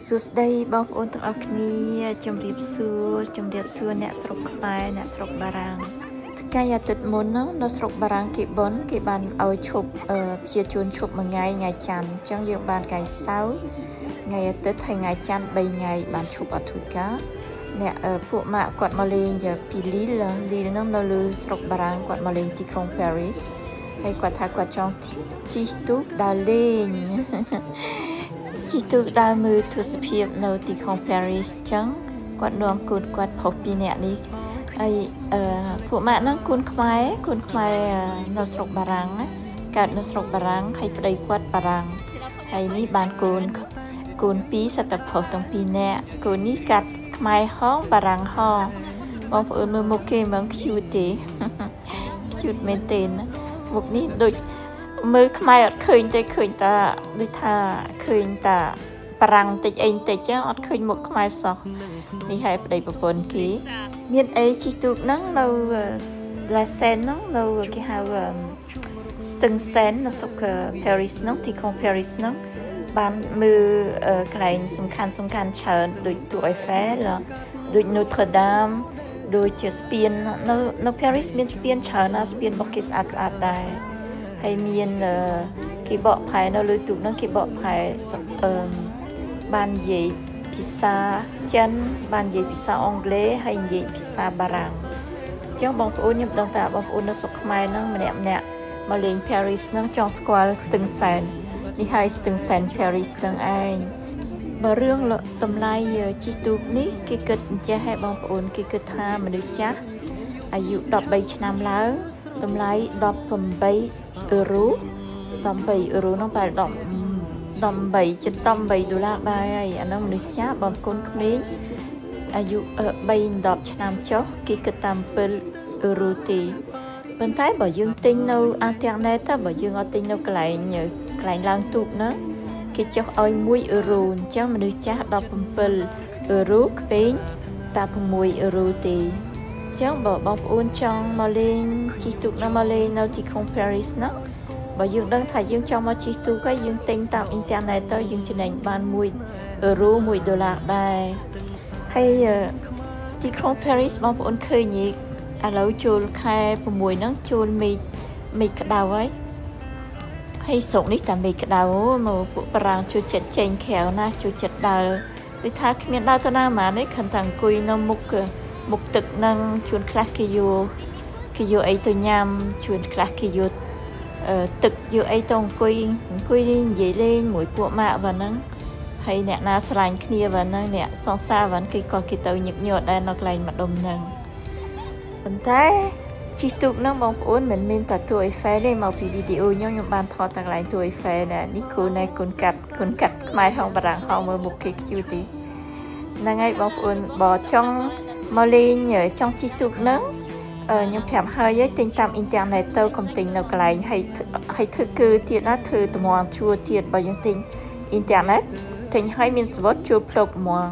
សួស្តីបងប្អូនទាំងអស់គ្នាជំរាបសួរជំរាបសួរអ្នកស្រុកខ្មែរអ្នកស្រុកបារាំងថ្ងៃអាទិត្យមុនហ្នឹងនៅស្រុកបារាំងគេបុណ្យគេបានឲ្យឈប់ជាជួនឈប់មួយថ្ងៃថ្ងៃច័ន្ទអញ្ចឹងយើងបានថ្ងៃសៅរ៍ថ្ងៃអាទិត្យហើយថ្ងៃច័ន្ទ3ថ្ងៃបានឈប់អត់ធ្វើការអ្នកពួកម៉ាក់គាត់មកលេងពីលីលលីលហ្នឹងនៅលើស្រុកបារាំងគាត់មកលេងទីក្រុង Paris ហើយគាត់ថាគាត់ចង់ជិះទូកដើរលេងជិះទូកដើរមើលទស្សនភាពនៅទីក្រុង Paris ចឹងគាត់នាំកូនគាត់ប្រុសពីរនាក់នេះហើយពួកម៉ាក់ហ្នឹងកូនខ្មែរកូនខ្មែរនៅស្រុកបារាំងណាកើតនៅស្រុកបារាំងហើយប្តីគាត់បារាំងហើយនេះបានកូនកូនពីរសត្វតែប្រុសទាំងពីរនាក់កូននេះកាត់ខ្មែរហងបារាំងហងបងប្អូនមើលមុខគេមិន cute ទេ cute មែនទេណាមុខនេះដូចមើលខ្មែរអត់ឃើញទេឃើញតាដូចថាឃើញតាបារាំងតិចអីតិចចឹងអត់ឃើញមុខខ្មែរសោះនេះហើយប្តីប្រពន្ធគេមានអីជិះទូកហ្នឹងនៅ La Seine ហ្នឹងនៅគេហៅស្ទឹងសែននៅស្រុក Paris ហ្នឹងទីក្រុង Paris ហ្នឹងបានមើលកន្លែងសំខាន់សំខាន់ច្រើនដូច Tour Eiffel ដូច Notre Dame ដូចជាស្ពាននៅនៅ Paris មានស្ពានច្រើនណាស់ស្ពានរបស់គេស្អាតស្អាតដែរហើយមានគេបកផែនៅលើទូកហ្នឹងគេបកផែបាននិយាយភាសាចិនបាននិយាយភាសាអង់គ្លេសហើយនិយាយភាសាបារាំងអញ្ចឹងបងប្អូនខ្ញុំដឹងថាបងប្អូននៅស្រុកខ្មែរហ្នឹងម្នាក់ម្នាក់មកលេង Paris ហ្នឹងចង់ស្គាល់ស្ទឹងសែននេះហើយស្ទឹងសែន Paris ហ្នឹងឯងបើរឿងតម្លៃជិះទូកនេះគេគិតអញ្ចេះឲ្យបងប្អូនគេគិតថាមនុស្សចាស់អាយុ13ឆ្នាំឡើងតម្លៃ18អឺរ៉ូ18អឺរ៉ូនោះប្រហែល10 18ចិត្ត18ដុល្លារដែរហើយអានោះមនុស្សចាស់បងកូនក្មេងអាយុ3 10ឆ្នាំចុះគេគិតតាម7អឺរ៉ូទេប៉ុន្តែបើយើងទិញនៅអ៊ីនធឺណិតទៅបើយើងអត់ទិញនៅកន្លែងកន្លែងឡើងទូកហ្នឹងគេចុះឲ្យ1អឺរ៉ូអញ្ចឹងមនុស្សចាស់17អឺរ៉ូក្មេងតែ6អឺរ៉ូទេអញ្ចឹងបើបងប្អូនចង់មកលេងជិះទូកនៅមកលេងនៅទីក្រុង Paris ហ្នឹងបើយើងដឹងថាយើងចង់មកជិះទូកហើយយើងទិញតាមអ៊ីនធឺណិតទៅយើងចំណេញបាន1អឺរ៉ូ1ដុល្លារដែរហើយទីក្រុង Paris បងប្អូនឃើញឥឡូវចូលខែ6ហ្នឹងចូលមេឃមេឃក្តៅហើយហើយស្រុកនេះតែមេឃក្តៅមកពួកបារាំងជួយចិត្តចេញក្រៅណាជួយចិត្តដើរដូចថាគ្មានដើរទៅណាហ្មងនេះខំតែអង្គុយនៅមុខមុខទឹកហ្នឹងជួនខ្លះគេយកគេយកអីទៅញ៉ាំជួនខ្លះគេយកទឹកយកអីទៅអង្គុយអង្គុយនិយាយលេងមួយពួកម៉ាក់បាទហ្នឹងហើយអ្នកណាស្រឡាញ់គ្នាបាទហ្នឹងអ្នកសង្សារបាទគេក៏គេទៅញឹកញាប់ដែរនៅកន្លែងម្ដុំហ្នឹងប៉ុន្តែជិះទូកហ្នឹងបងប្អូនមិនមែនតែទួអេហ្វែលទេមកពីវីដេអូខ្ញុំខ្ញុំបានថតតែកន្លែងទួអេហ្វែលណានេះគូណែកូនកាត់កូនកាត់ខ្មែរហងបារាំងហងមើលមុខគេខ្ជូទីហ្នឹងហើយបងប្អូនបើចង់មកលេងចង់ជិះទូកហ្នឹងខ្ញុំប្រាប់ហើយទិញតាមអ៊ីនធឺណិតទៅកុំទិញនៅកន្លែងហើយហើយធ្វើគឺទៀតណាធ្វើតម្ងជួរទៀតបើយើងទិញអ៊ីនធឺណិតទិញហើយមានសវត្តជួលផ្លុកហ្មង